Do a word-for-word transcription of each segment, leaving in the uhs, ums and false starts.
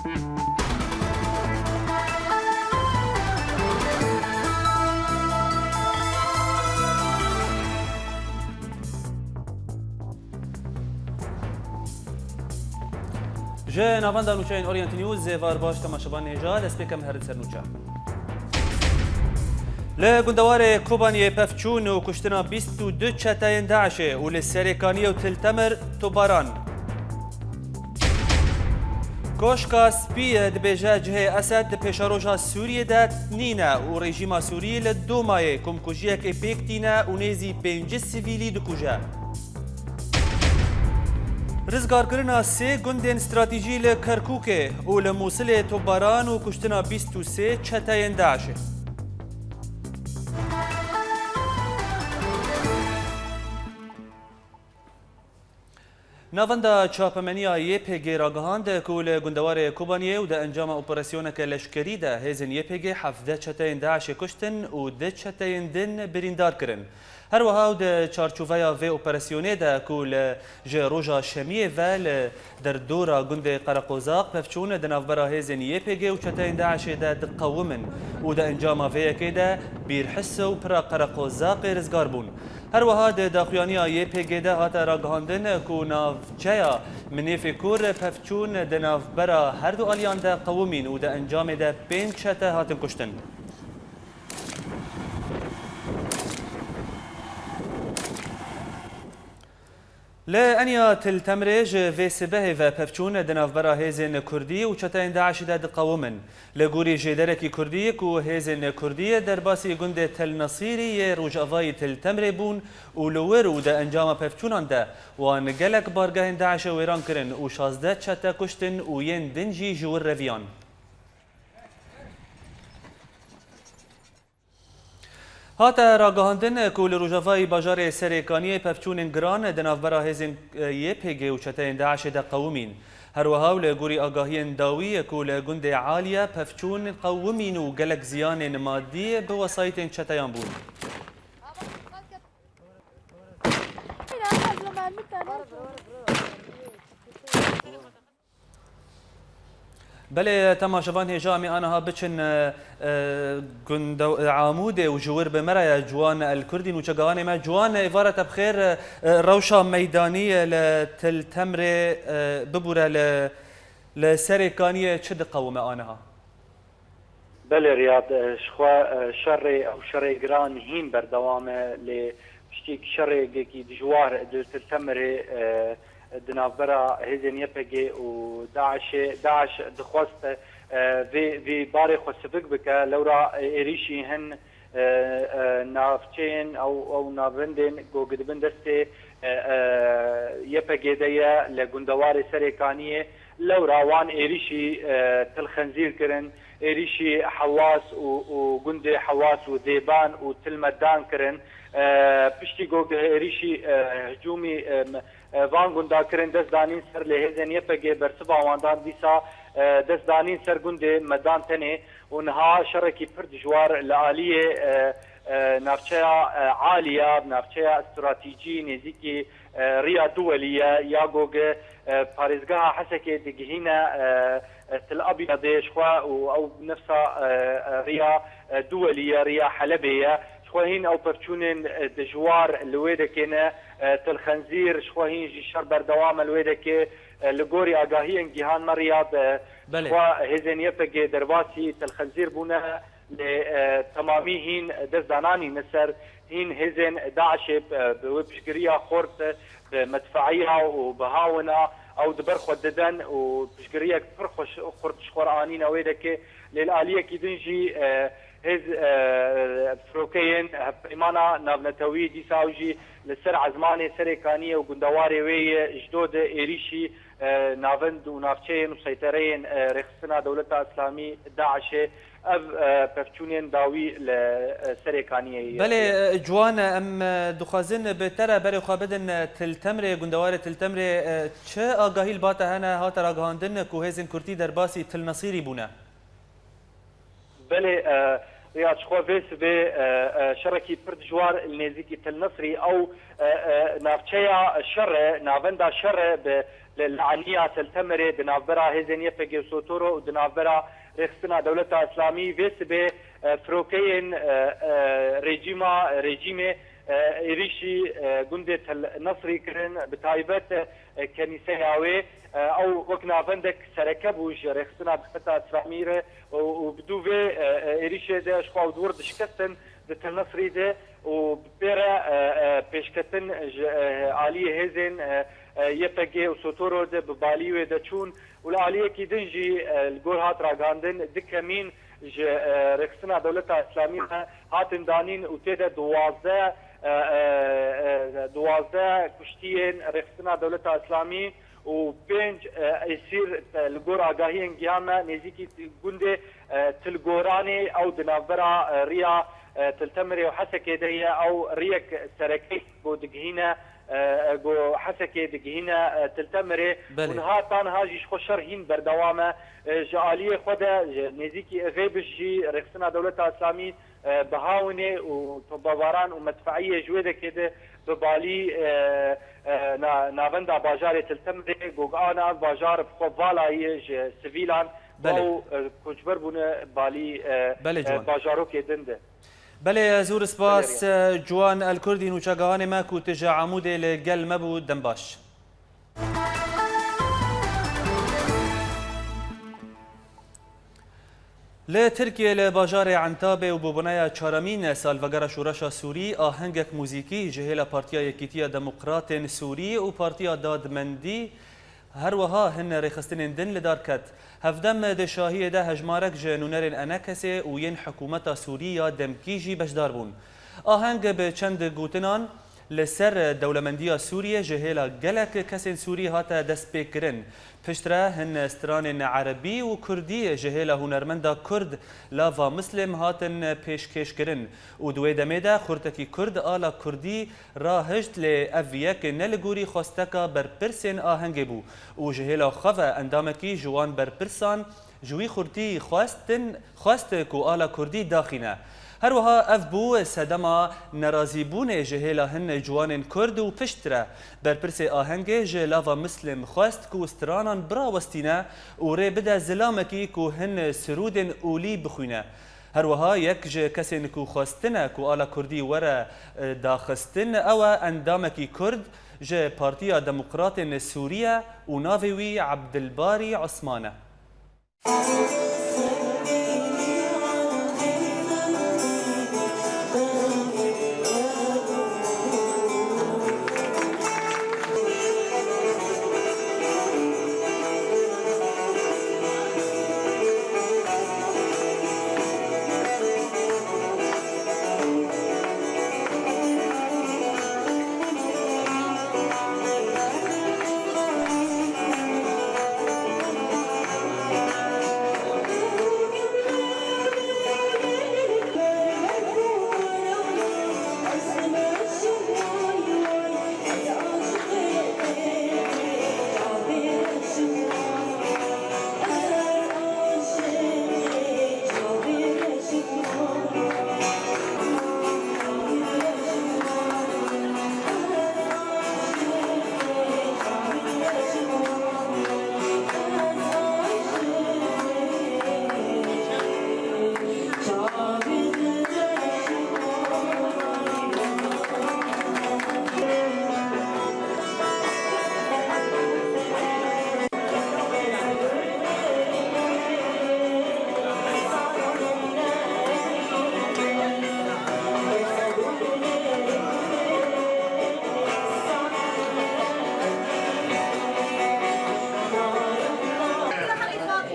Ji navenda nûçeyên Orient News, zêvar baş temaşevan hêja, destpêkem herin ser nûçe. Li gundewarê Kobaniyê pevçûn û kuştina bîst û du çeteyên DAIŞê û li Serêkaniyê û Til Temir tobaran. Koşka Spî dibêje cihê Esed di pêşeroja Sûriyê de nîne û rejîma Sûrî li Domayê komkujiyekê pêk tîne û nêzî pêncî sivîlî dikuje. Rizgarkirina sê gundên stratejî li Kerkûkê û li Mûsilê tobaran û kuştina bîst û sê çeteyên DAIŞê. Navenda çapemeniya Y P G ragihand ku li gundewarê Kobaniyê û di encama operasyoneke leşkerî de hêzên Y P G hevdeh çeteyên DAIŞê kuştin û du çeteyên din birîndar kirin. Her wiha û di çarçoveya vê operasyonê de ku li ji roja şemiyê ve li derdora gundê Qereqozaq pevçûn di navbera hêzên Y P G û çeteyên DAIŞê de diqewimin û di encama vê yekê de Bîrhis û pira Qereqozaqê rizgar bûn. Her wiha di daxuyaniya Y P G de hate ragihandin ku navçeya Minêfê Kûr pevçûn di navbera her du aliyan de qewimîn û di encamê de pênc çete hatin kuştin. Li Enya Til Temrê ji vê sibehê ve pevçûn di navbera hêzên Kurdî û çeteyên DAIŞê de diqewimin. Li gorî jêderekî Kurdî ku hêzên Kurdî derbasî gundê Tel Nesîrî yê rojavayî Til Temrê bûn û li wir û di encama pevçûnan de wan gelek bargehên DAIŞê wêran kirin û şazdeh çete kuştin û yên din jî ji wir reviyan. Hate ragihandin ku li rojavayî bajarê Serêkaniyê pevçûnên giran di navbera hêzên Y P G û çeteyên DAIŞê de qewimîn. Her wiha û li gorî agahiyên dawî ku li gundê Aliye pevçûn qewimîn û gelek ziyanên madî bi wesayîtên çeteyan bûn. Belê, temaşevan hêja em ê aniha biçin, e, e, gunda, e, Amûdê û ji wir bi me re ye Ciwan El Kurdî, nûçegahanê me. Ciwan, êvara te bi xêr, e, e, rewşa meydanî, e, li Til Temrê, e, bibûre li, li Serêkaniyê çi diqewime aniha? Belê Riyad, e, ji xwe, e, şerê, ew şerê giran hîn berdewam e, lê piştî şerêkekî dijwar di Til Temirê, e, di navbera hêzên Y P G û DAIŞê, DAIŞ dixwest, e, vê, vê barê xwe sivik bike, lewra êrîşî hin, e, e, navçeyên ew, ew navendên ku dibin destê, e, e, Y P G de ye, li gundewarê Serêkaniyê, lewra wan êrîşî, e, Til Xenzîr kirin, êrîşî Hewas û, û gundê Hewas û Zêban û Til Medan kirin. E, piştî ku êrîşî, e, hicûmî, e, me-, e, van gunda kirin, dest danîn ser lê hêzên Y P G bersiva wan dan, dîsa, e, dest danîn ser gundê Medan tenê û niha şerekî pir dijwar li aliyê, e, e, navçeya, e, Aliya, navçeya stratejî nêzîkî, e, riya Duwelî ye, ya ku, e, parêzgeha Hesekê digihîne, e, e, Til Abyadê ji xwe û ew nefsa, e, e, riya, e, Duwelî ye, riya Helebê ye. Ji xwe hîn ew pevçûnên, e, dijwar li wê dekê ne, e, Til Xenzîr, ji xwe hîn jî şer berdewam e li wê dekê. E, li gorî agahiyên gihan me Riyad, e, Belê. Xwe hêzên Y P G derbasî Til Xenzîr bûne, lê, e, temamî hîn dest dananî ne ser hîn hêzên DAIŞê, e, bi wê piştgiriya xurt, bi medfeeya û bi hawina ew di ber xwe diden û piştgiriyek pir xweş, xurt ji xwe re anîne wê dekê. Lê li aliyekî din jî, e, hêz, e, firokeyên hevpeymana navnetewî dîsa ew jî li ser ezmanê Serêkaniyê û gundewarê wê yê ji do di êrîşî, e, navend û navçeyên û seytereyên, e, rêxistina Dewleta Îslamî, DAIŞê, ev, e, pevçûnên dawî li, e, Serêkaniyê ye. Belê, e, Ciwan, em, e, dixwazin bi te re berê xwe bidin, e, Til Temrê, gundewarê Til Temrê, e, çi agahî li ba te hene, hate ragihandin ku hêzên Kurdî derbasî Til Nesîrî bûne? Belê, e, Riyad, ji xwe vê sibê, e, e, şerekî pir dijwar li nêzîkî Til Nesrî, ew, e, e, navçeya şer e, navenda şer e bi li Aniya Teltemirê di navbera hêzên Y P G û Sotoro û di navbera Rêxistina Dewleta Îslamî vê sibê, e, firokeyên, e, e, rejîma, rejîmê, e, êrîşî, e, gundê Tel Nesrî kirin, bi taybet, e, kenîseya wê. E, ew wek navendek sereke bû ji Rêxistina Dewleta Îslamî re û, û bi dû vê, e, e, êrîşê de ji xwe ew di wir dişkestin di Til Nesrî de û bi pê re, e, e, pêşketin ji, e, aliyê hêzên, e, e, Y P G û Sotoro de bi balî wê de çûn û li aliyekî din jî, e, li gor hat ragihandin du kemîn ji, e, Rêxistina Dewleta Îslamî re hatin danîn û tê de duwazdeh, e, e, e, duwazdeh kuştiyên Rêxistina Dewleta Îslamî û pênc, e, esîr, e, li gor agahiyên gihan me nêzîkî gundê, e, Til Goranê, ew di navbera, e, riya, e, Til Temirê û Hesekê de ye. Ew riyek sereke ku digihîne, e, e, ku Hesekê digihîne, e, Til Temirê. Belê. Û niha ta niha jî ji xwe şer hîn berdewam e. E, ji aliyê xwe de, ji nêzîkî Êxêbiş jî Rêxistina Dewleta Îslamî, e, bi hawinê û topebaran û medfeiyê ji wê dekê de bi balî, e, e, na-, navenda bajarê Til Temirê, ku ana ev bajar bi xwe vala ye ji sivîlan, Belê. Ew, e, koçber bûne balî, e, Belê, e, Ciwan. Bajarokê din de. Belê, zûr spas, Belê, e, Ciwan El Kurdî, nûçegahanê me ku tu ji Amûdê li gel me bû, dem baş. Li Tirkiyê li bajarê Entabê û bûbûneya çaramîn salvegera şoreşa Sûrî ahengek muzîkî ji hêla Partiya Yekîtiya Demokratên Sûrî û Partiya Dadmendî, her wiha hin rêxistinên din li dar ket. Hevdem di şahiyê de hejmarek ji nûnerên ENKSê û yên hikûmeta Sûrî ya demkî jî beşdar bûn. Aheng bi çend gotinan, li ser dewlemendiya Sûriyê ji hêla gelek kesên Sûrî hate destpêkirin. Piştre hin stranên erebî û kurdî ji hêla hunermenda kurd Lava Muslim hatin pêşkêşkirin û di wê demê de xurtekî kurd ala kurdî rahişt, lê ev yek ne li gorî xwesteka berpirsên ahengê bû û ji hêla xwe ve endamekî ji wan berpirsan ji wî xurtî xwestin, xwest ku ala kurdî daxîne. Her wiha ev bû sedema nerazîbûnê ji hêla hin ciwanên kurd û piştre berpirsê ahengê ji Lava Muslim xwest ku stranan birawestîne û rê bide zilamekî ku hin sirûdên olî bixwîne. Her wiha yek ji kesên ku xwestine ku ala kurdî were, e, daxistin, ew e endamekî kurd ji Partiya Demokratên Sûriye û navê wî Ebdilbarî Osman e.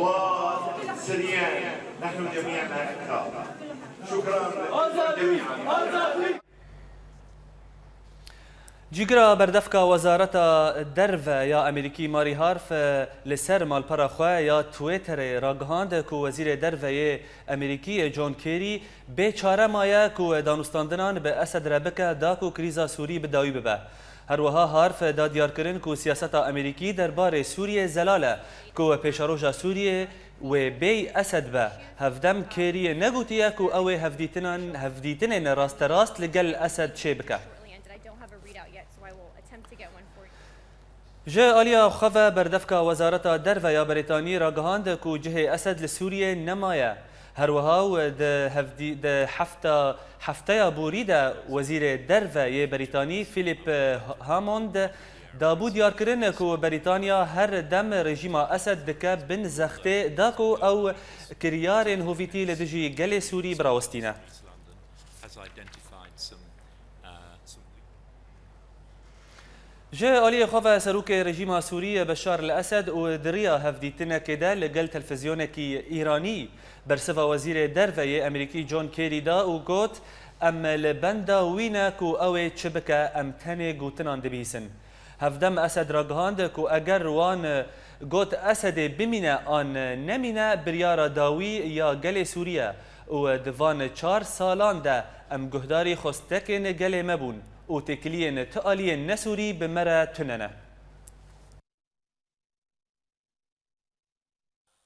وسريا نحن جميعا هكذا. شكرا جميعا. Cîgira berdevka Wezareta Derve ya Amerîkî Mary Harf, e, li ser malpera xwe ya Twitterê ragihand ku Wezîrê Derve yê Amerîkî John Kerry bê çare maye ku danûstandinan bi Esed re bike da ku krîza Sûrî bi dawî bibe. Her wiha Harf da diyar kirin ku siyaseta Amerîkî derbarê Sûriyê zelal e, ku pêşeroja Sûriyê wê bêy Esed be. Hevdem Kerryê negotiye ku ew ê hevdîtinan, hevdîtinên rasterast li gel Esed çêbike. Ji aliya xwe ve berdevka Wezareta Derve ya Berîtanî ragihand ku cihê Esed li Sûriyê nemaye. Her wiha û di hevdî-, di hefta, hefteya borî de Wezîrê Derve yê Berîtanî Philip Hammond dabû diyarkirin ku Berîtanya her dem rejîma Esed dike bin zextê da ku ew kiryarên hovîtî li dijî gelê Sûrî birawestîne. Ji aliyê xwe ve serokê rejîma Sûrî Beşar el Esed û di riya hevdîtinekê de li gel telfizyonekî Îranî bersiva Wezîrê Derve yê Amerîkî John Kerry da û got, "Em li benda wî ne ku ew ê çi bike, em tenê gotinan dibihîsin." Hevdem Esed ragihand ku eger wan got Esedê bimîne an nemîne, biryara dawî ya gelê Sûrî ye û di van çar salan de em guhdarî xwestekên gelê me bûn û têkiliyên tu aliyên ne Sûrî bi me re tune ne.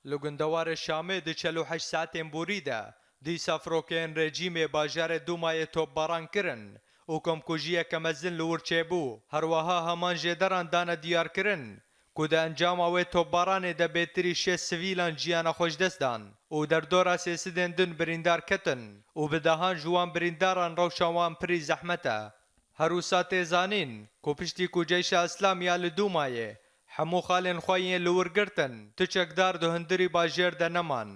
Li gundewarê Şamê di çel û heşt saetên borî de dîsa firokeyên rejîmê bajarê Dûmayê topbaran kirin û komkujiyeke mezin li wir çêbû. Her wiha heman jêderan dane diyarkirin ku di encama wê topbaranê de bêtirî şêst sivîlan jiyana xwe ji dest dan û derdora sê sedên din birîndar ketin û bi dehan ji wan birîndaran rewşa wan pirî zehmet e. Her wisa tê zanîn ku piştî ku Ceyşa Îslam ya li Dûmayê hemû xalên xwe yên li wir girtin, tu çekdar di hundirî bajêr de neman.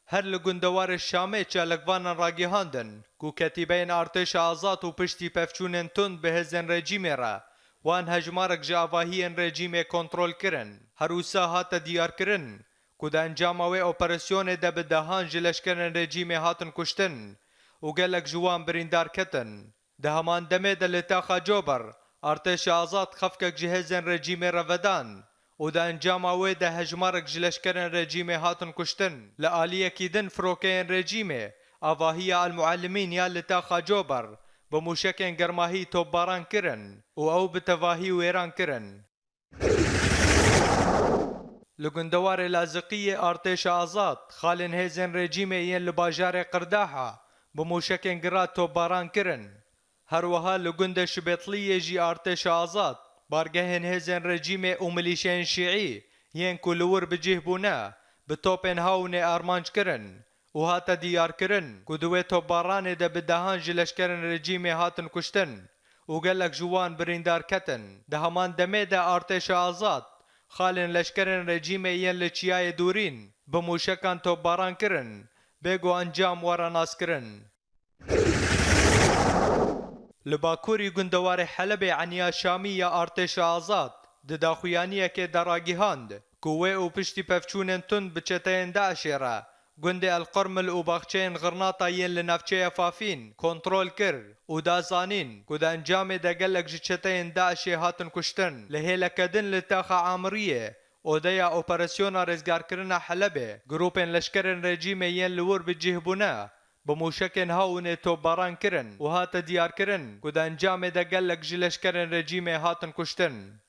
Her li gundewarê Şamê çalakvanan ragihandin ku ketîbeyên artêşa azad û piştî pevçûnên tund bi hêzên rejîmê re wan hejmarek ji avahiyên rejîmê kontrol kirin. Her wisa hate diyarkirin ku di encama wê operasyonê de bi dehan ji leşkerên rejîmê hatin kuştin û gelek ji wan birîndar ketin. Di heman demê de li taxa Cober, artêşa azad xefkek ji hêzên rejîmê re vedan û di encama wê de hejmarek ji leşkerên rejîmê hatin kuştin. Li aliyekî din firokeyên rejîmê avahiya El Muallimîn ya li taxa Cober bi mûşekên germahî topbaran kirin û ew bi tevahî wêran kirin. Li gundewarê Laziqiyê artêşa azad xalên hêzên rejîmê yên li bajarê Qirdaha bi mûşekên gira topbaran kirin. Her wiha li gundê Şibêtliyê jî artêşa azad bargehên hêzên rejîmê û milîşeyên şîî yên ku li wir bi cih bûne, bi topên hawinê armanc kirin û hate diyarkirin ku di wê topbaranê de bi dehan ji leşkerên rejîmê hatin kuştin û gelek ji wan birîndar ketin. Di heman demê de artêşa azad xalên leşkerên rejîmê yên li Çiyayê Dûrîn bi mûşekan topbaran kirin, bê ku encam were naskirin. Li bakurî gundewarê Helebê Eniya Şamî ya artêşa azad di daxuyaniyekê de ragihand ku wê û piştî pevçûnên tund bi çeteyên DAIŞê re gundê El Qurmil û baxçeyên Xirnata yên li navçeya Fafîn kontrol kir û da zanîn ku di encamê de gelek ji çeteyên DAIŞê hatin kuştin. Li hêleke din li taxa Amiriyê, odeya operasyona rêzgarkirina Helebê, grûpên leşkerên rejîmê yên li wir bi cih bûne, bi mûşekên hawinê topbaran kirin û hate diyarkirin ku di encamê de gelek ji leşkerên rejîmê hatin kuştin.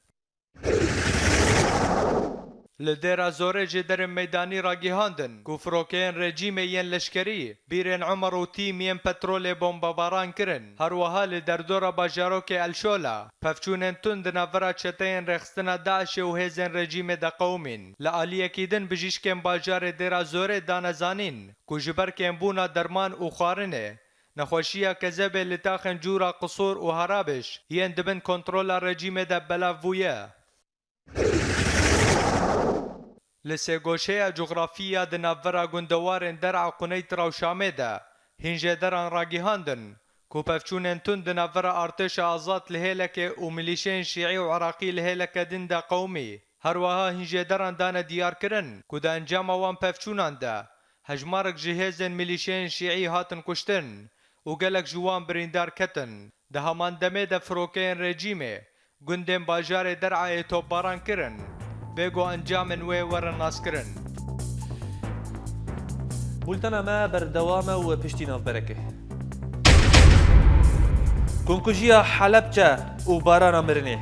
Li Dêra Zorê jêderên meydanî ragihandin ku firokeyên rejîmê yên leşkerî Bîrên Umer û tîm yên petrolê bombebaran kirin. Her wiha li derdora bajarokê El Şola pevçûnên tund di navbera çeteyên rêxistina DAIŞê û hêzên rejîmê de qewimîn. Li aliyekî din bijîşkên bajarê Dêra Zorê dane zanîn ku ji ber kêmbûna derman û xwarinê, nexweşiya kezebê li taxên Cûra, Qisûr û Harabiş yên di bin kontrola rejîmê de belav bûye. Li sêgoşeya cografî ya di navbera gundewarên Der'a, Quneyt, Rewşamê de hîn jêderan ragihandin ku pevçûnên tund di navbera artêşa azad li hêlekê û milîşeyên şîî û iraqî li hêleke din de qewimî. Her wiha hîn jêderan dane diyarkirin ku di encama wan pevçûnan de hejmarek ji hêzên milîşeyên şîî hatin kuştin û gelek ji wan birîndar ketin. Di heman demê de firokeyên rejîmê gundên bajarê Der'ayê topbaran kirin, bê ku encamên wê werin naskirin. Bultena me berdewam e û piştî navberekê. Komkujiya Helebçe û barana mirinê.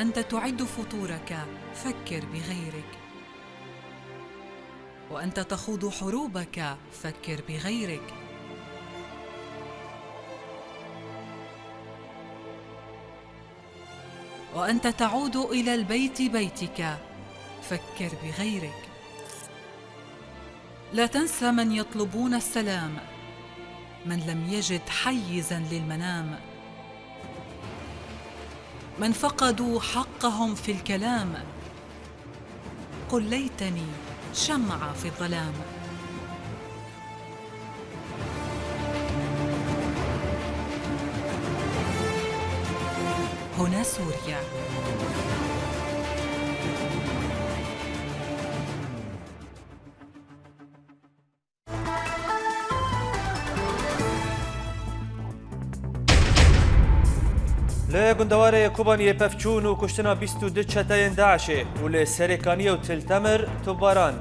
أنت تعد فطورك، فكر بغيرك. وأنت تخوض حروبك، فكر بغيرك. وأنت تعود إلى البيت بيتك، فكر بغيرك. لا تنسى من يطلبون السلام، من لم يجد حيزا للمنام، من فقدوا حقهم في الكلام. قل ليتني شمعة في الظلام. هنا سوريا. Li gundewarê Kobaniyê pevçûn û kuştina bîst û du çeteyên DAIŞê û li Serêkaniyê û Til Temir topbaran.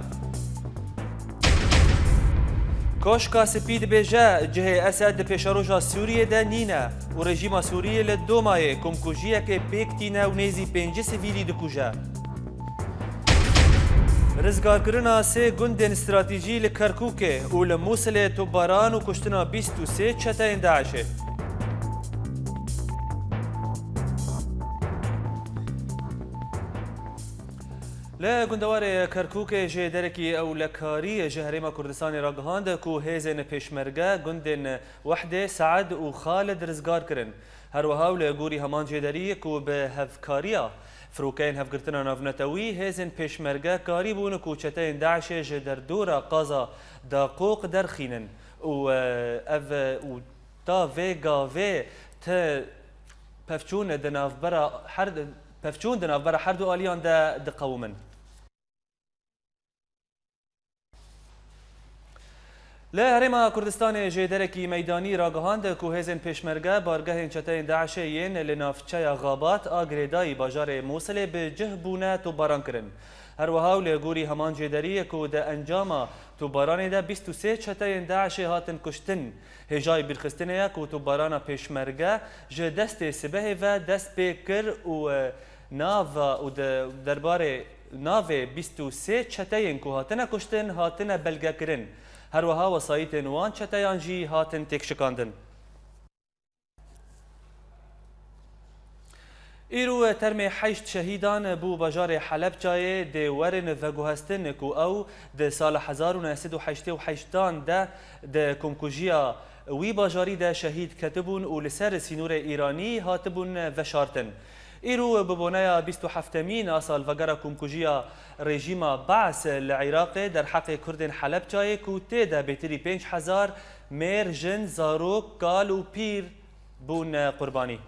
Koşka Spî dibêje, cihê Esed di pêşeroja Sûriyê de nîne û rejîma Sûriyê li Domayê komkujiyekê pêk tîne û nêzî pêncî sivîlî dikuje. Rizgarkirina sê gundên stratejî li Kerkûkê û li Mûsilê topbaran û kuştina bîst û sê çeteyên DAIŞê. Li gundewarê Kerkûkê jêderekî ewlekarî ji Herêma Kurdistanê ragihand ku hêzên pêşmerge gundên Wehdê, Seed û Xalid rizgar kirin. Her wiha û li gorî heman jêderî ku bi hevkariya firokeyên hevgirtina navnetewî, hêzên pêşmerge karîbûn ku çeteyên DAIŞê ji derdora qaza Daqoq derxînin û, e, ev, e, û ta vê gavê ti pevçûn di navbera her, pevçûn di navbera her du aliyan de diqewimin. Li Herêma Kurdistanê jêderekî meydanî ragihand ku hêzên pêşmerge bargehên çeteyên DAIŞê yên li navçeya Xabat a girêdayî bajarê Mûsilê bi cih bûne topbaran kirin. Her wiha û li gorî heman jêderiyê ku di encama topbaranê de bîst û sê çeteyên DAIŞê hatin kuştin, hêjayî bîrxistinê ye ku topbarana pêşmerge ji destê sibehê ve dest pê kir û, e, nava û de, derbarê navê bîst û sê çeteyên ku hatine kuştin, hatine belgekirin. Her wiha wesayîtên wan çeteyan jî hatin têkşikandin. Îro termê heşt şehîdan bû bajarê Helebçayê dê werin veguhestin ku ew di sala hezar û neh sed û heştê û heştan de di komkujiya wî bajarî de şehîd ketibûn û li ser sînorê Îranî hatibûn veşartin. Îro bi boneya bîst û heftemîn a salvegera komkujiya rejîma Baas li Iraqê derheqê Kurdên Helebçayê ku tê de bêtirî pênc hezar mêr, jin, zarok, kal û pîr bûn qurbanî.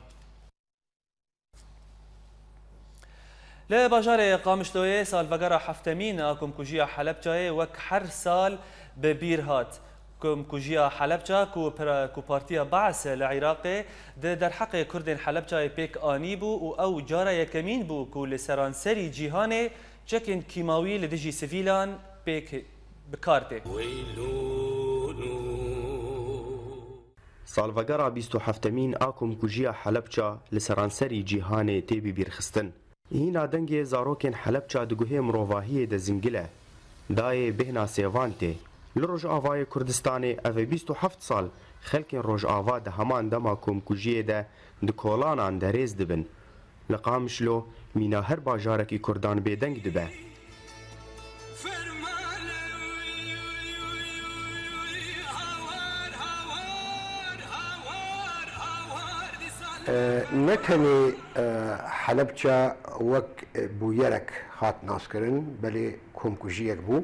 Li bajarê Qamişloyê salvegera heftemîn a komkujiya Helebçayê wek her sal bi bîr hat. Komkujiya Helebça ku pira-, ku partiya Baas li Iraqê di derheqê Kurdên Helebçayê pêk anîbû û ew cara yekemîn bû ku li seranserî cîhanê çekên kîmawî li dijî sivîlan pêk bi kar tê. Salvegera bîst û heftemîn a komkujiya Helebça li seranserî cîhanê tê bibîrxistin. Hîna dengê zarokên Helebça di guhê mirovahiyê de zingil e. Dayê bêhna sêvan tê. Li Rojavayê Kurdistanê ev ê bîst û heft sal xelkên Rojava di heman dema komkujiyê de di kolanan de rêz dibin. Li Qamişlo mîna her bajarekî Kurdan bêdeng dibe. E, ne tenê, e, Helebça wek, e, bûyerek hat naskirin, belê komkujiyek bû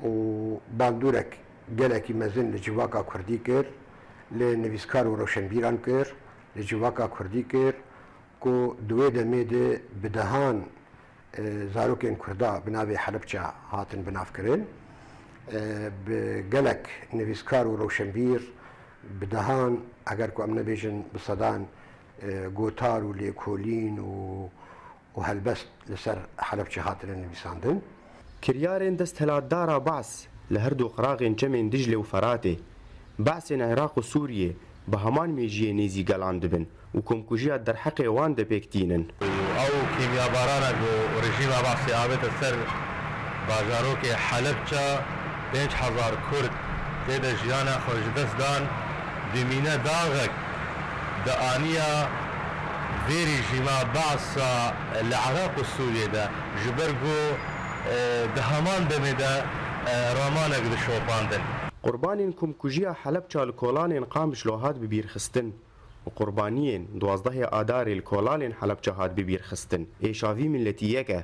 û bandorek gelekî mezin li civaka Kurdî kir, li nivîskar û rewşenbîran kir, li civaka Kurdî kir. Ku di wê demê de bi dehan, e, zarokên Kurda bi navê Helebça hatin binavkirin. E, bi gelek nivîskar û rewşenbîr bi dehan, eger ku em nebêjin bi sedan, e, gotar û lêkolîn û, û helbest li ser Helebçe hatine nivîsandin. Kiryarên desthilatdara Baas li her du qiraxên çemên Diclê û Feratê, Baasên Iraq û Sûriyê bi heman mêjiyê nêzî gelan dibin û komkujiya derheqê wan de pêk tînin. Ew kîmyabarana ku rejîma Basî avête ser bajarokê Helebça, pênc hezar Kurd tê de jiyana xwe ji dest dan, dimîne daxek di aniya vê rejîma Basa li Iraq û Sûriyê de, ji ber ku, e, di heman demê de, e, ramanek dişopandin. Qurbanên komkujiya Helebça li kolanên Qamişlo hat bibîrxistin. û qurbaniyên duwazdehê Adarê li kolanên Helebçe hat bibîrxistin, êşa vî miletî yek e.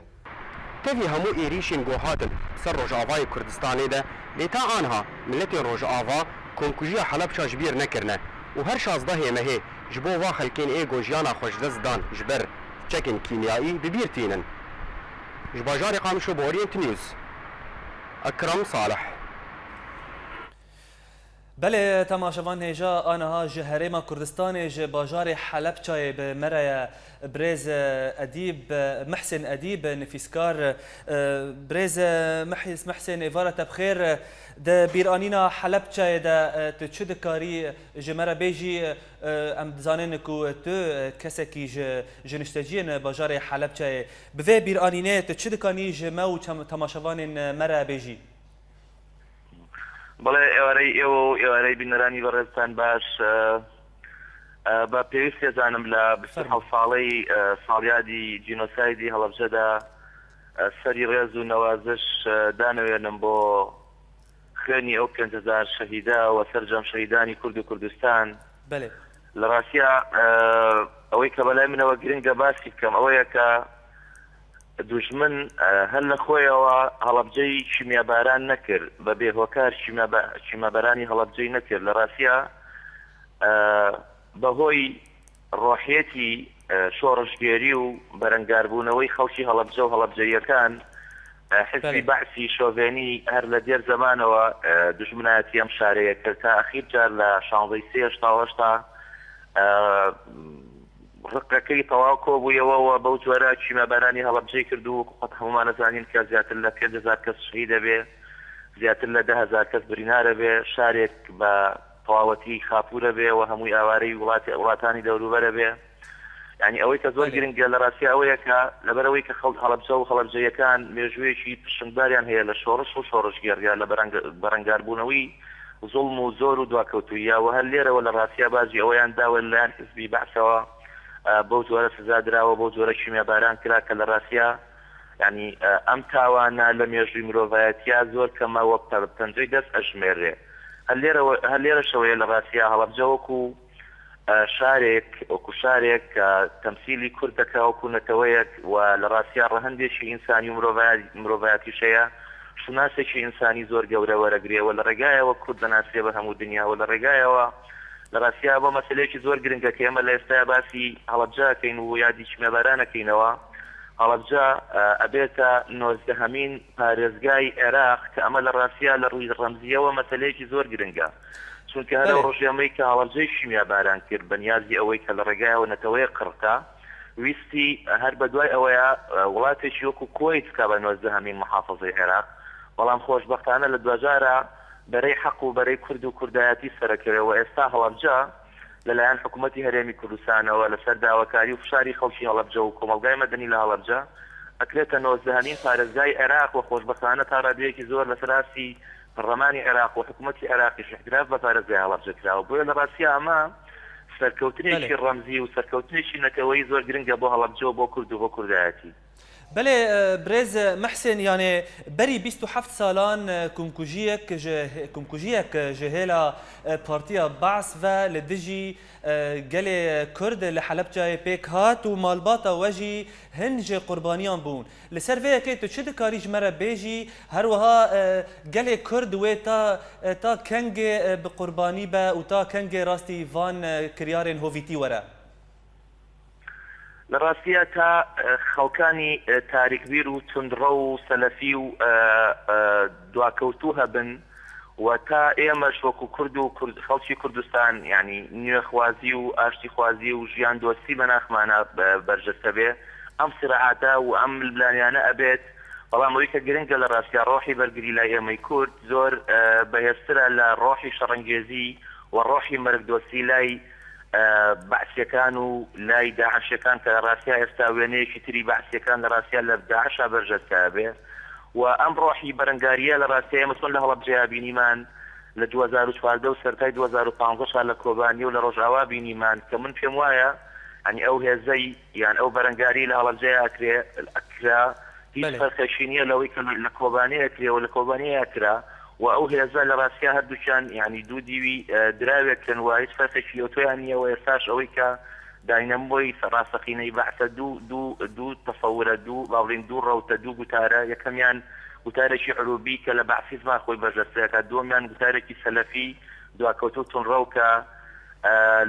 Tevî hemû êrîşên ku hatin ser Rojavayê Kurdistanê de, lê ta aniha miletên Rojava komkujiya Helebça ji bîr nekirine û her şazdehê mehê ji bo va xelkên ê ku jiyana xwe ji dest dan ji ber çekên kîmyayî bi bîr tînin. Ji bajarê Qamişlo bo Orient News, Ekrem Salih. Belê, temaşevan hêja aniha ji Herêma Kurdistanê ji bajarê Helebçayê bi me re ye birêz, e, Edîb, e, Mihsên Edîb, e, nivîskar. E, birêz, e, Mihs-, Mihsên, êvara te bi xêr. E, di bîranîna Helebçayê de, e, tu çi dikarî ji me re bêjî? E, em dizanin ku tu, e, kesekî ji, ji nişteciyên bajarê Helebçayê. Bi vê bîranînê tu çi dikanî ji me û tem-, temaşevanên me re bêjî? بەڵێ، ئێوارەی ئێوە و ئێوارەی بینەرانی بەڕێزتان باش. ئە، ئە، بە پێویست لێزانم لە بیست و حەوت ساڵەی، ئە، ساڵیادی جینۆسایدی هەڵەبجەدا، ئە، سەری ڕێز و نەوازش، ئە، دانەوێنم بۆ خوێنی ئەو پێنج هەزار شەهیدە و سەرجەم شەهیدانی کورد و کوردستان. بەڵێ. لە ڕاستیا، ئە، ئەوەی کە بەلای منەوە گرنگە باسی بکەم ئەوەیە کە دوژمن، ئە، هەر لە خۆیەوە هەڵەبجەی کیمیاباران نەکرد، بە بێهۆکار کیمیابا-، کیمیابارانی هەڵەبجەی نەکرد. لە ڕاستیا، ئە، بەهۆی ڕۆحیەتی، ئە، شۆڕشگێری و بەرەنگاربوونەوەی خەڵکی هەڵەبجە و هەڵەبجەییەکان، ئە، حزبی بەعسی شۆڤێنی هەر لە دێر زەمانەوە، ئە، دوژمنایەتی ئەم شارەیە کرد تا ئەخیر جار لە شانزەی سێ هەشتا و هەشتا، ئە، ڕقەکەی تەواو کۆبوویەوە و بەو جۆرە کیمیابارانی هەڵەبجەی کرد و خۆت هەموومان ئەزانین کە زیاتر لە پێنج هەزار کەس شەهید دەبێ، زیاتر لە دە هەزار کەس برینارە بێ، شارێک بە تەواوەتی خاپوورە بێ و هەمووی ئاوارەی وڵاتی، وڵاتانی دەوروبەرە بێ. یعنی ئەوەی کە زۆر گرنگە لە ڕاستی ئەوەیە کە لەبەر ئەوەی کە خەڵک هەڵەبجە و هەڵەبجەیەکان مێژوویەکی پشنگداریان هەیە لە شۆڕش و شۆڕشگێڕیا لە بەرەنگ-، بەرەنگاربوونەوەی زوڵم و زۆر و دواکەوتوویە و هەر لێرەوە لە ڕاستیا باجی ئەوەیان داوە لەلایەن حزبی بەعسەوە، ئە، بەو جۆرە سزا دراوە، بەو جۆرە کیمیاباران کرا کە لە ڕاستیا، یعنی، ئە، ئەم تاوانە لە مێژووی مرۆڤایەتیا زۆر کەمە وەک پە-، پەنجەی دەست ئەژمێرێ. هەر لێرەوە، هەر لێرەشەوەیە لە ڕاستیا هەڵەبجە وەکو، ئە، شارێک، وەکو شارێک کە تەمسیلی کورد دەکا وەکو نەتەوەیەک و لە ڕاستیا ڕەهەندێکی ئینسانی و مرۆڤایەتی، مرۆڤایەتیش هەیە، شوناسێکی ئینسانی زۆر گەورە وەرەگرێ و لە ڕێگایەوە کورد دەناسرێ بە هەموو دنیا و لە ڕێگایەوە لە ڕاستیا بۆ مەسەلەیەکی زۆر گرنگە کە ئێمە لە ئێستایا باسی هەڵەبجە ئەکەین و یادی کیمیاباران ئەکەینەوە. هەڵەبجە، ئە، ئەبێتە نۆزدەهەمین پارێزگای عێراق کە ئەمە لە ڕاستیا لە ڕووی ڕەمزیەوە مەسەلەیەکی زۆر گرنگە. چونکە هەر ئەو ڕۆژەی ئەمەی کە هەڵەبجەی کیمیاباران کرد بە نیازی ئەوەی کە لە ڕێگایەوە نەتەوەیە قڕکە، ویستی هەر بە دوای ئەوەیە، ئە، وڵاتێکی وەکو کوەیت بکا بە نۆزدەهەمین محافظەی عێراق. بەڵام خۆشبەختانە لە دواجارە بەرەی حەق و بەرەی کورد و کوردایەتی سەرەکەوێ و ئێستا هەڵەبجە لەلایەن حکوومەتی هەرێمی کوردستانەوە لەسەر داواکاری و فشاری خەڵکی هەڵەبجە و کۆمەلگای مەدەنی لە هەڵەبجە ئەکرێتە نۆزدەهەمین پارێزگای عێراق و خۆشبەختانە تا ڕادەیەکی زۆر لەسەر ئاستی پەڕلەمانی عێراق و حکوومەتی عێراقیش اعتراف بە پارێزگای هەڵەبجە کراوە. بۆیە لە ڕاستیا ئەمە سەرکەوتنێکی ڕەمزی و سەرکەوتنێکی نەتەوەیی زۆر گرنگە بۆ هەڵەبجە و بۆ کورد و بۆ کوردایەتی. بەڵێ، ئە، برێز مەحسێن، یانێ بەری بیست و حەفت ساڵان، ئە، کومکوژیەک ji, کومکوژیەک ji hêla, ئە، partiya Baas ve li dijî, ئە، gelê Kurd li Helebcayê pêk hat û malbata we jî hin ji qurbaniyan bûn. Li ser vê yekê tu çi dikarî ji me re bêjî? Her wiha, ئە، gelê Kurd wê ta, ئە، ta kengê, ئە، bi qurbanî be û ta kengê rastî van, ئە، kiryarên hovîtî were? لە ڕاستیە تا، ئە، خەڵکانی، ئە، تاریکبیر و توندڕەو و سەلەفی و، ئە، ئە، دواکەوتوو هەبن و تا ئێمەش وەکو کورد و کورد، خەڵکی کوردستان، یعنی، نوێخوازی و ئاشتیخوازی و ژیان دۆستی بە ناخمانە بە-، بەرجەستە بێ، ئەم سرعاتە و ئەم ململانیانە ئەبێت. بەڵام ئەوەی کە گرنگە لە ڕاستیا ڕۆحی بەرگری لای ئێمەی کورد زۆر، ئە، بەهێزترە لە ڕۆحی شەڕەنگێزی و ڕۆحی مەرگدۆستی لای، بەعسیەکان و لای داعشەکان کە لە ڕاستیا ئێستا وێنەیەکی تری بەعسیەکان لە ڕاستیا لە داعشا بەرجەستایە بێ و ئەم ڕۆحی بەرەنگاریە لە ڕاستیا ئێمە چۆن لە هەڵەبجەیا بینیمان لە دوو هەزار و چواردە و سەرتای دوو هەزار و پازدە شا لە کۆبانیە و لە ڕۆژاوا بینیمان کە من پێم وایە ئەنی ئەو هێزەی یان ئەو بەرەنگاری لە هەڵەبجەیا ئەکرێ ئەکرا هیچ بەڵێ. فەرقێکی نییە لەوەی کە لە کۆبانێ ئەکرێ و لە کۆبانێ ئەکرا و ئەو هێزە لە ڕاستیا هەردووکیان یعنی دوو دیوی دراوێکن و هیچ فەرقێکی ئەوتۆیان نییە و ئێستاش ئەوەی کە داینەمۆی ڕاستەقینەی بەعسە دوو دوو دوو تەسەورە دوو باڵین دوو ڕەوتە دوو گوتارە یەکەمیان گوتارێکی عروبی کە لە بەعسیزما خۆی بەرجەستەکە دووەمیان گوتارێکی سەلەفی دواکەوتو تونڕەو کە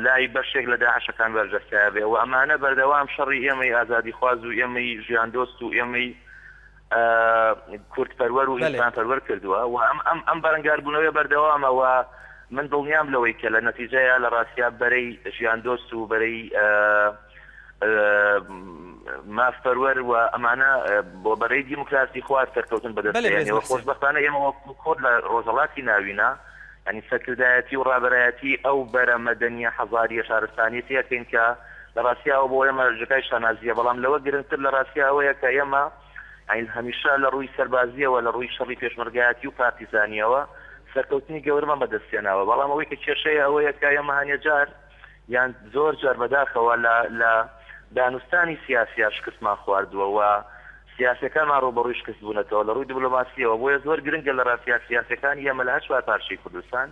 لای بەشێک لە داعشەکان بەرجەستە بێ و ئەمانە بەردەوام شەڕی ئێمەی ئازادی خواز و ئێمەی ژیان دۆست و ئێمەی کورد پەروەر و ئینسان پەروەر کردووە و ئەم ئەم ئەم بەرەنگاربوونەوەی بەردەوامە و من دڵنیام لەوەی کە لە نەتیجەیە لە ڕاستیا بەرەی ژیان دۆست و بەرەی ماف پەروەر و ئەمانە بۆ بەرەی دیموکراسی خوار سەرکەوتن بەدەستێنەوە خۆشبەختانە ئێمە وەکو کورد لە ڕۆژهڵاتی ناوینە یعنی سەرکردایەتی و ڕابەرایەتی ئەو بەرە مەدەنیە حەزاریە شارستانیەتی ئەکەین کە لە ڕاستیاوە بۆ ئێمە ژگای شانازیە بەڵام لەوە گرنگتر لە ڕاستیا ئەوەیە کە ئێمە ئەین هەمیشە لە ڕووی سەربازیەوە لە ڕووی شەڕی پێشمەرگایەتی و پارتیزانیەوە سەرکەوتنی گەورەمان بەدەستێناوە بەڵام ئەوەی کە کێشەیە ئەوەیە کە ئێمە هەنێجار یان زۆر جار بەداخەوە لە لە دانوستانی سیاسیا شکستمان خواردووە و سیاسەکانمان ڕوبەڕووی شکست بوونەتەوە لە ڕووی دیبلۆماسیەوە بۆیە زۆر گرنگە لە ڕاستیا سیاسەکانی ئێمە لە هەر چوار پارچەی کوردستان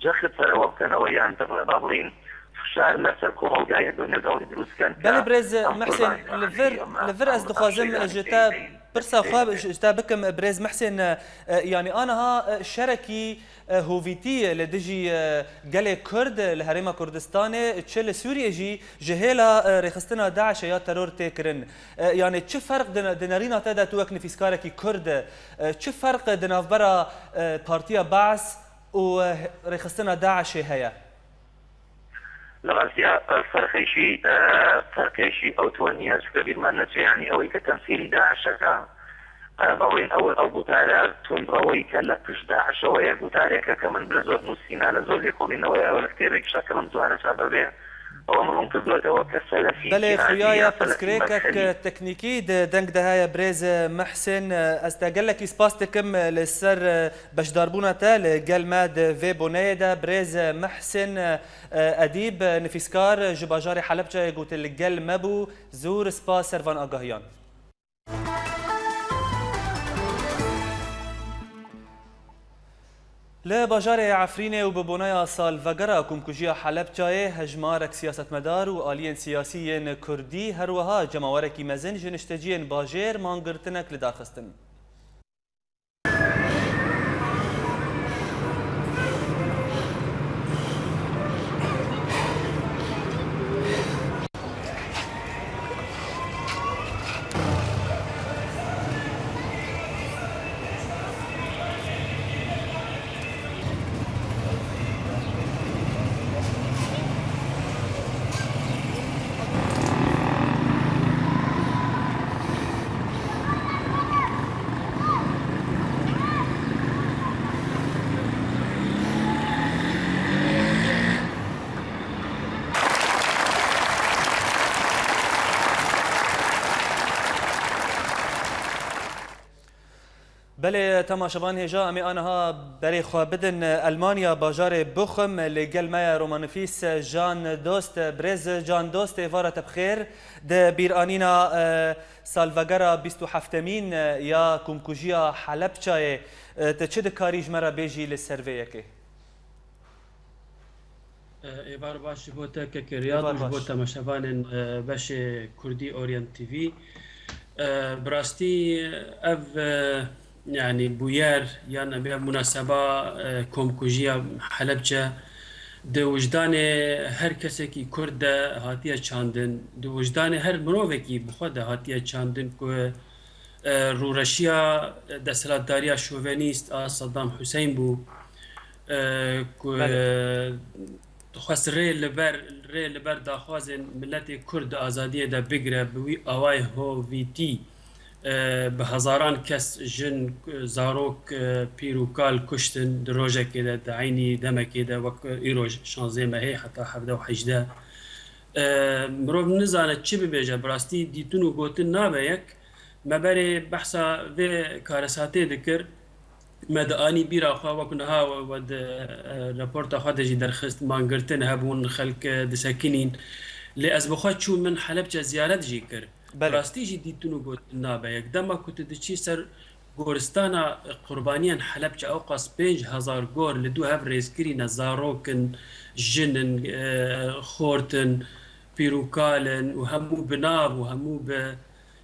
جەخت سەرەوە بکەنەوە یان تەبڵێ با بڵین فشار لەسەر کۆمەڵگای دنیا دەوڵی دروستکەن بەڵێ برێز مەحسن لە ڤر لە ڤر ئەس دخوازم ژتا پرسا خوا ژتا بکەم برێز مەحسن یانی ئانەها شەرەکی هوڤیتی لە دژی gelê Kurd li Herêma Kurdistanê çi li Sûriyê jî ji hêla rêxistina DAIŞê ya teror tê kirin. Yanî çi ferq di nerîna te de tu wek nivîskarekî Kurd, çi ferq di navbera Partiya Baas û rêxistina DAIŞê heye? لە ڕاستیا فەرقێکی فەرقێکی ئەو تۆ نییە چکە بیرمان نەچێ یانی ئەوەی کە تەمسیلی داعشەکە بەڵێن ئەوە ئەو گوتارە تونڕەوەی کە لە پشت داعشەوەیە گوتارێکە کە من برە زۆر نووسینا لە زۆر لێکۆڵینەوەی ئەوە لە کتێبێکشە کە من زوانە چا بەبێ ئەوە من ڕوون کردوێتەوە کە سەلەفی بەلێ خویایە پرسکرێکە تەکنیکی دەنگ دەهایە برێز مەحسن ئەستا گەلێکی سپاس دەکەم لەسەر بەشداربوونەتە لە گەلمە دە vê boneyê de برێز مەحسن ئەدیب نفیسکار ji bajarê Helebceyê got li gel me bû. Zûr spas ser van agahiyan. Li bajarê Efrînê û bi bonaya salvegera komkujiya Helebcayê hejmarek siyasetmedar û aliyên siyasî yên Kurdî her wiha cemawerekî mezin ji nişteciyên bajêr mangirtinek li dar xistin. Belê temaşevan hêja em ê aniha berê xwe bidin Elmanya, bajarê Bochum, lê gel me ye romanivîs Can Dost. Birêz Can Dost, êvara te bi xêr. Di bîranîna, e, salvegera bîst û heftemîn ya komkujiya Helebçayê, e, tu çi dikarî ji me re bêjî li ser vê yekê? Êvar baş ji bo te kekê Riyad û ji bo temaşevanên beşê Kurdî Orient T V. Bi rastî ev, yanî bûyer yan em ê munaseba komkujiya Helebce di wijdanê her kesekî Kurd de hatiye çandin, di wijdanê her mirovekî bi xwe de hatiye çandin ku rûreşiya desthilatdariya şovenîst a Saddam Hussein bû, ku dixwest rê li ber, rê li ber daxwazên miletê Kurd di azadiyê de bigire, bi wî awayê hovîtî E, bi hezaran kes, jin, zarok, e, pîr û kal kuştin di rojekê de, di eynî demekê de, wek îro şanzê mehê heta hevdeh û hejdeh. E, mirov nizane çi bibêje, bi rastî dîtin û gotin nabe yek. Me berê behsa vê karesatê dikir. Me dianî bîra xwe, wek niha we, we di, e, raporta xwe de jî derxist, mangirtin hebûn, xelk, e, disekinîn. Lê ez bi xwe çûm, min Helebçe ziyaret jî kir. Belê. Rastî jî dîtin û gotin nabe yek. Dema ku tu diçî ser goristana qurbaniyên Helebçe, ewqas pênc hezar gor li dû hev rêz kirîne, zarok in, jin in, e, xort in, pîr û kal in û hemû bi nav û hemû bi,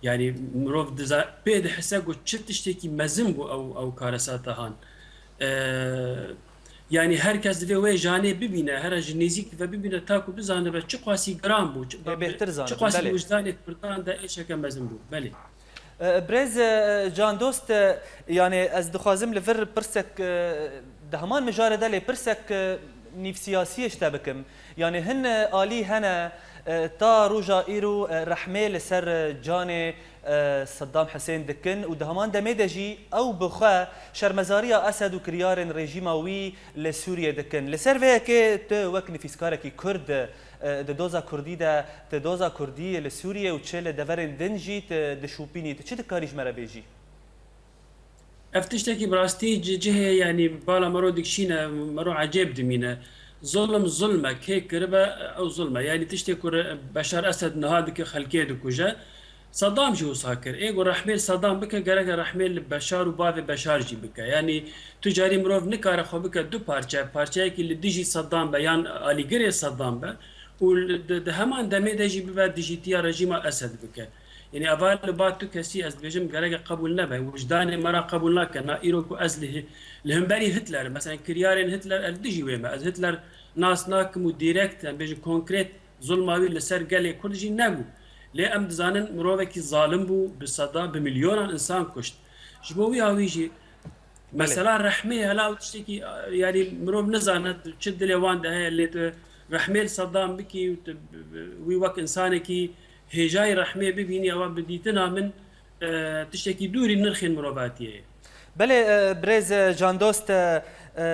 yanî mirov diza-, pê dihise ku çi tiştekî mezin bû ew, ew karesata han. E, Yanî her kes divê wê janê bibîne, here ji nêzîk divê bibîne, ta ku bizanibe çi qasî giran bû, çi, Ê bêhtir zanibin, çi qasî belê. Wijdanê Kurdan de êşeke mezin bû. Belê. E, Birêz, e, Can Dost, e, yanî ez dixwazim li vir pirsek, e, di heman mijarê de lê pirsek, e, nîvsiyasiyê ji te bikim. Yanî hin, e, alî hene, e, ta roja îro, e, rehmê li ser, e, canê e, Seddam Hisên dikin û di heman demê de jî ew bi xwe şermezariya Esed û kiryarên rejîma wî li Sûriyê dikin. Li ser vê yekê tu wek nivîskarekî Kurd, e, di doza Kurdî de, tu doza Kurdî li Sûriyê û çi li deverên din jî tu dişopînî, tu çi dikarî ji me re bêjî? Ev tiştekî bi rastî ci-, cihê, yanî bala mero dikişîne, mero ecêb dimîne. Zulm zulm e, kê kiribe ew zulm e. Yanî tiştê ku re-, Beşar Esed niha dike, xelkê dikuje. Saddam jî wisa kir. Ê ku rehmê li Saddam bike, gereke rehmê li Beşar û bavê Beşar jî bike. Yanî tu carî mirov nikare xwe bike du parçe, parçeyekî li dijî Saddam be yan alîgirê Saddam be û li, di, di heman demê de jî bibe dijîtiya rejîma Esed bike. Yanî eva li ba tu kesî ez dibêjim gereke qebûl nebe. Wijdanê me re qebûl nake. Na îro ku ez li hi-, li hemberî Hitler, mesela kiryarên Hitler, ez li dijî wê me. Ez Hitler nas nakim û dîrekt, em bêjin konkret zulma wî li ser gelê Kurd jî nebû. Lê em dizanin mirovekî zalim bû, bi seda, bi milyonan insan kuşt. Ji bo wî awî jî Belê. Mesela rehmê hela ew tiştekî, yanî mirov nizane çi dilê wan de heye, lê tu rehmê li Seddam bikî û tu wî wek insanekî hêjayî rehmê bibînî, ewa bi dîtina min, e, tiştekî dûrî nirxên mirovatiyê ye. Belê, e, birêz, e, Can Dost, e, e,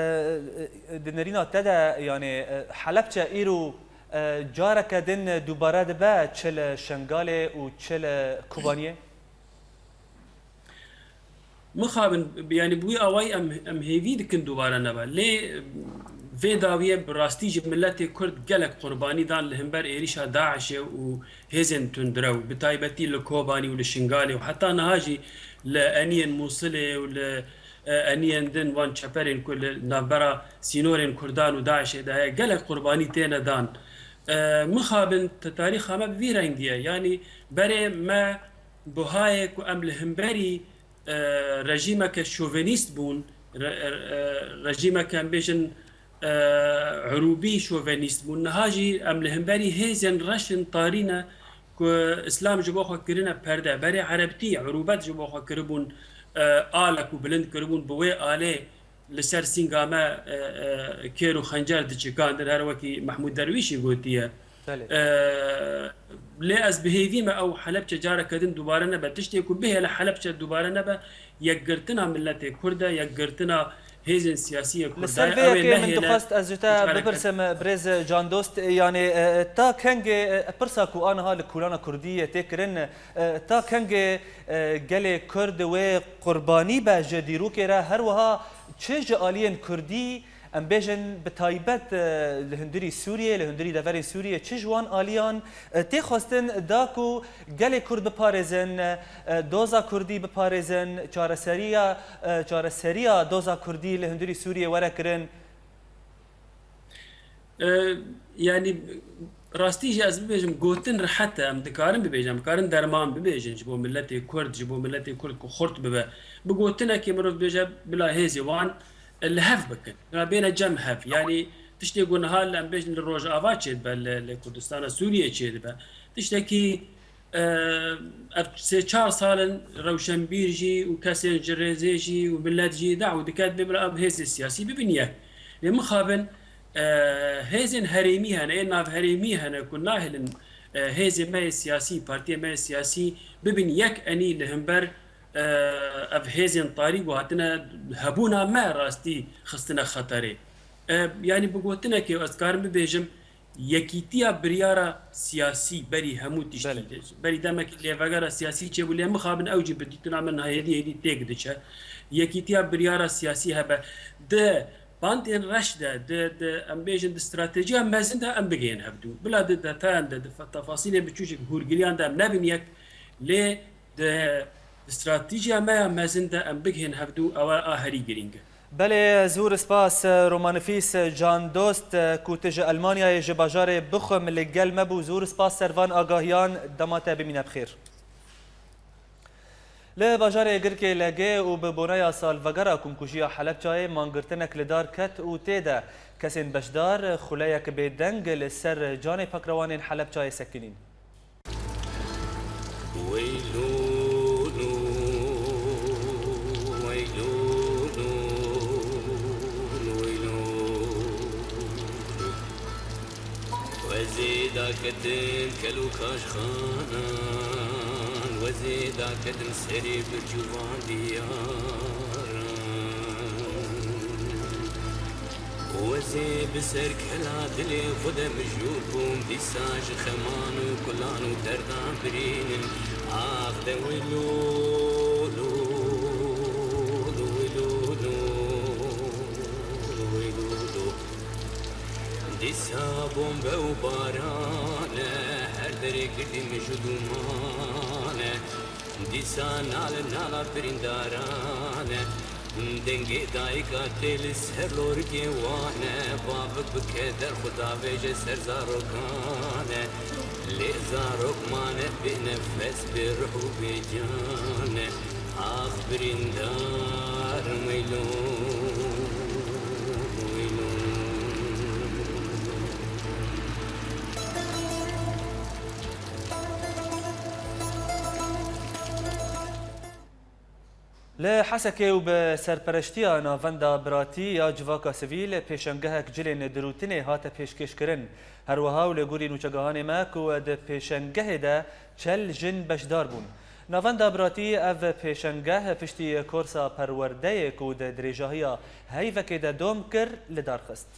di nirîna te de, yanî, e, Helebçe îro, e, careke din dubare dibe, çi li Şengalê û çi li Kobaniyê? Mixabin, yanî bi wî awayî em, em hêvî dikin dubare nebe. Lê vê dawiyê bi rastî jî miletê Kurd gelek qurbanî dan li hember êrîşa DAIŞê û hêzên tundrew, bi taybetî li Kobanî û li Şingalê û heta niha jî li eniyên Mûsilê û li, e, eniyên din wan çeperên ku li navbera sînorên Kurdan û DAIŞê de heye, gelek qurbanî têne dan. E, mixabin, te tarîxa me bi vî rengî ye. Yanî berê me buhayê ku em li hemberî, e, rejîmeke şovenîst bûn, re-, e, rejîmeke em bêjin, e, erûbî şovenîst bûn. Niha jî em li hemberî hêzên reş in, tarî ne ku Îslam ji bo xwe kirine perde. Berê erebtî, erûbet ji bo xwe kiribûn, e, alek û bilind kiribûn, bi wê alê li ser sînga me, e, e, kêr û xencer diçikandin, her wekî Mehmûd Derwîşî gotiye. Belê. E, lê ez bi hêvî me ew Helebçe careke din dubare nebe. Tiştê ku bihêle Helebçe dubare nebe, yekgirtina miletê Kurd e, yekgirtina hêzên siyasî yê Kurd e. Li ser vê yekê min dixwest ez ji te bipirsim, birêz Can Dost, yanî, e, ta kengê, e, pirsa ku aniha li Kolana Kurdî yê tê kirin, e, ta kengê, e, gelê Kurd wê qurbanî be ji dîrokê re, her wiha çi ji aliyên Kurdî, em bêjin bi taybet, e, li hundirî Sûriyê, li hundirî deverên Sûriyê, çi ji wan aliyan, e, tê xwestin da ku gelê Kurd biparêzin, e, doza Kurdî biparêzin, çareseriya, e, çareseriya doza Kurdî li hundirî Sûriyê were kirin? E, yanî rastî jî ez bibêjim, gotin rehet e, em dikarin bibêjin, em dikarin derman bibêjin ji bo miletê Kurd, ji bo miletê Kurd ku xurt bibe. Bi gotinekê mirov bêje bila hêzê wan, e, li hev bikin. Bila bêne cem hev. Yanî tiştê ku niha li, em bêjin, li Rojava çêdibe, li, li Kurdistana Sûriyê çêdibe. Tiştekî, e, ev sê çar sal in rewşenbîr jî û kesên ji rêzê jî û milet jî daw dike, dibê bila ev hêzê siyasî bibin yek. Lê mixabin, e, hêzên herêmî hene, ê navherêmî hene ku nahêlin e, hêzê me yê siyasî, partiyê me yê siyasî bibin yek enî li himber, e, ev hêzên tarî ku hatine hebûna me rastî xistine xeterê. E, yanî bi gotinekê ez dikarim bibêjim, yekîtiya biryara siyasî berî hemû tiştî, Belê. berî demekî lêvegera siyasî çêbû, lê mixabin ew jî bi dîtina min hêdî hêdî têk diçe. Yekîtiya biryara siyasî hebe. Di bandên reş de, di, di, em bêjin di stratejiya mezin de em bigihên hevdû. Bila di detayan de, di fe-, tefasîlên biçûçik hûrgiliyan de em nebin yek, lê di, di stratejiya me ya mezin de em bigihên hevdû, ew a herî girîng e. Belê, zûr spas, romanivîs Can Dost, ku tu ji Elmanyayê ji bajarê Buxum li gel me bû. Zûr spas ser van agahiyan, dema te bimîne bi xêr. Li bajarê Girkê Legê û bi boneya salvegera komkujiya Helebçayê mangirtinek li dar ket û tê de kesên beşdar xuleyek bêdeng li ser canê pakrewanên Helebçayê sekinîn. Weylûn, weylûn, weylûn. Wezê daketim kel û kaşxanan, wezê daketim serê birc û van diyaran. Wezê bi ser kela dilê xwe de mijûl bûm, dîsa ji xeman û kulan û derdan birînin. Ax de wilo, lo, lo, wilo, lo, wilo, lo. Dîsa bombe û baran e, her derê girtî mij û dûman e. Dîsa nal nala birîndaran e. Dengê dayika tê li ser lorikê wan e. Bavik bi keder xwe davêje ser zarokan e. Lê zarok mane bê nefes, bê ruh û bê can e. Ax birîndar, weylûn, weylûn. Li Hesekê û bi serpereştiya Navenda Biratî ya Civaka Sivîl pêşengehek cilên dirûtinê hate pêşkêşkirin. Her wiha û li gorî nûçegihanê me ku di pêşengehê de çel jin beşdar bûn. Navenda Biratî ev pêşengeh piştî korsa perwerdeyê ku di dirêjahiya heyvekê de dom kir, li dar xist.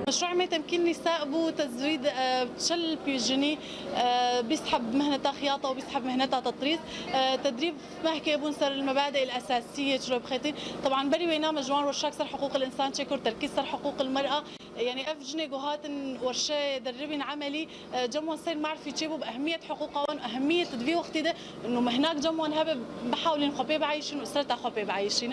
مشروع مي تمكين نساء بو تزويد، آه، تشل بيجني، آه، بيسحب مهنة خياطة وبيسحب مهنة تطريز. آه، تدريب مهكي بون سر المبادئ الأساسية شلو بخيتين. طبعًا بري وينا مجوان روشاك سر حقوق الإنسان تشكر تركيز سر حقوق المرأة. يعني اف جني جوهاتن ورشة دربين عملي، آه، جمعون سير معرفي تشيبو بأهمية حقوقهون، أهمية تدبي وقتي ده، إنه مهناك جمعون هبه بحاولين خبي بعيشين وأسرتها خبي بعيشين.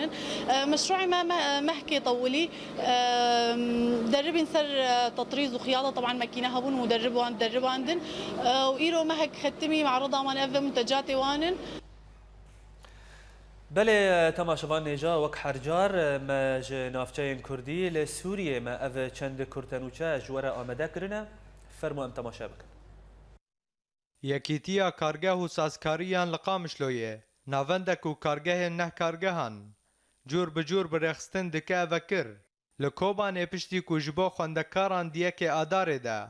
آه، مشروعي ما، ما، مهكي طولي، آم، دربين سر، آه، تطريز وخياطة، طبعًا ماكينة هبون مدرب وان، درب عندن. آه، وإيرو مهك ختمي معرضة وان أف منتجاتي وانن. Belê, temaşevan hêja, wek her car, me ji navçeyên Kurdî li Sûriyê me ev çend kurtenûçe ji we re amade kirine. Fermo em temaşe bikin. Yekîtiya Kargeh û Sazkariyan li Qamişloyê, navendek û kargehên neh kargehan, cûr bi cûr bi rêxistin dike vekir. Li Kobanê piştî ku ji bo xwendekaran di yekê Adarê de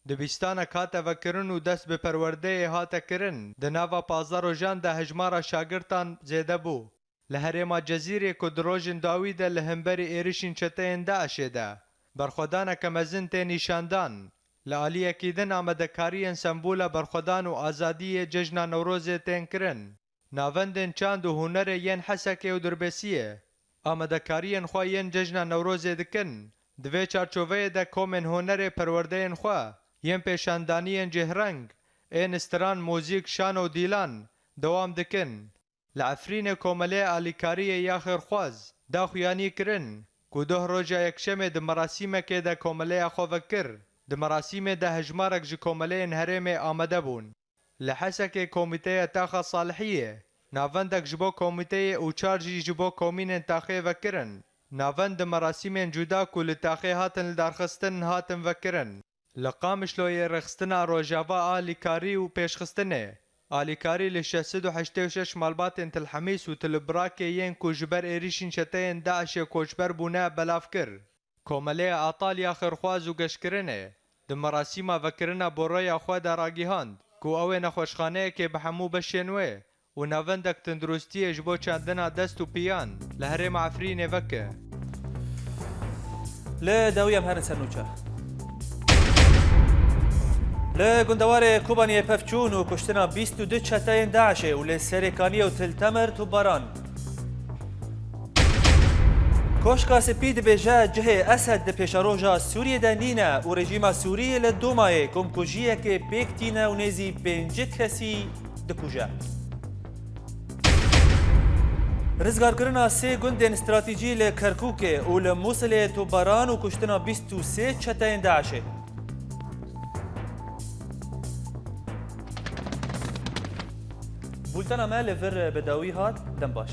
dibîstanek hate vekirin û dest bi perwerdeyê hate kirin, di nava pazdeh rojan de hejmara şagirtan zêde bû. Li herêma Cezîrê ku di rojên dawî de li hemberî êrişên çeteyên DAIŞê de berxwedaneke mezin tê nîşandan, li aliyekî din amadekariyên sembola berxwedan û azadiyê cejna Newrozê tên kirin. Navendên çand û hunerê yên Hesekê û Dirbêsiyê amadekariyên xwe yên cejna Newrozê dikin. Di vê çarçoveyê de komên hunerê perwerdeyên xwe yên pêşandaniyên cêhreng ên stiran, muzîk, şano û dîlan dewam dikin. Li Efrînê Komeleyê Alîkariyê ya Xêrxwaz da xuyanî kirin ku doh roja Yekşemê di merasîmekê de komeleya xwe vekir, di merasîmê de hejmarek ji komeleyên herêmê amade bûn. Li Hesekê Komîteya Taxa Salihiyê Navendek ji bo komîteyê û çar jî ji bo komînên taxê vekirin. Navend di merasîmên cuda ku li taxê hatin lidarxistin hatin vekirin. Li Qamişloyê rêxistina Rojava a alîkarî û pêşxistinê. Alîkarî li şeş sed û heştê û şeş malbatên Til Hemîs û Til Birakê yên ku ji ber êrîşên çeteyên DAIŞê koçber bûne belav kir. Komeleya Atalya Xêrxwaz û Geşkirinê di merasîma vekirina boroya xwe de ragihand ku ew ê nexweşxaneyekê bi hemû beşên wê û navendek tenduristiyê ji bo çandina dest û piyan li herêma Efrînê veke. Li dawî em herin ser nûçe. Li gundewarê Kobaniyê pevçûn û kuştina bîst û du çeteyên DAIŞê û li Serêkaniyê û Til Temir topbaran. Koşka Spî dibêje cihê Esed di pêşeroja Sûriyê de nîne û rejîma Sûrî li Domayê komkujiyekê pêk tîne û nêzî pêncî kesî dikuje. Rizgarkirina sê gundên stratejî li Kerkûkê û li Mûsilê topbaran û kuştina bîst û sê çeteyên DAIŞê. Bultena me li vir bi dawî hat, dem baş.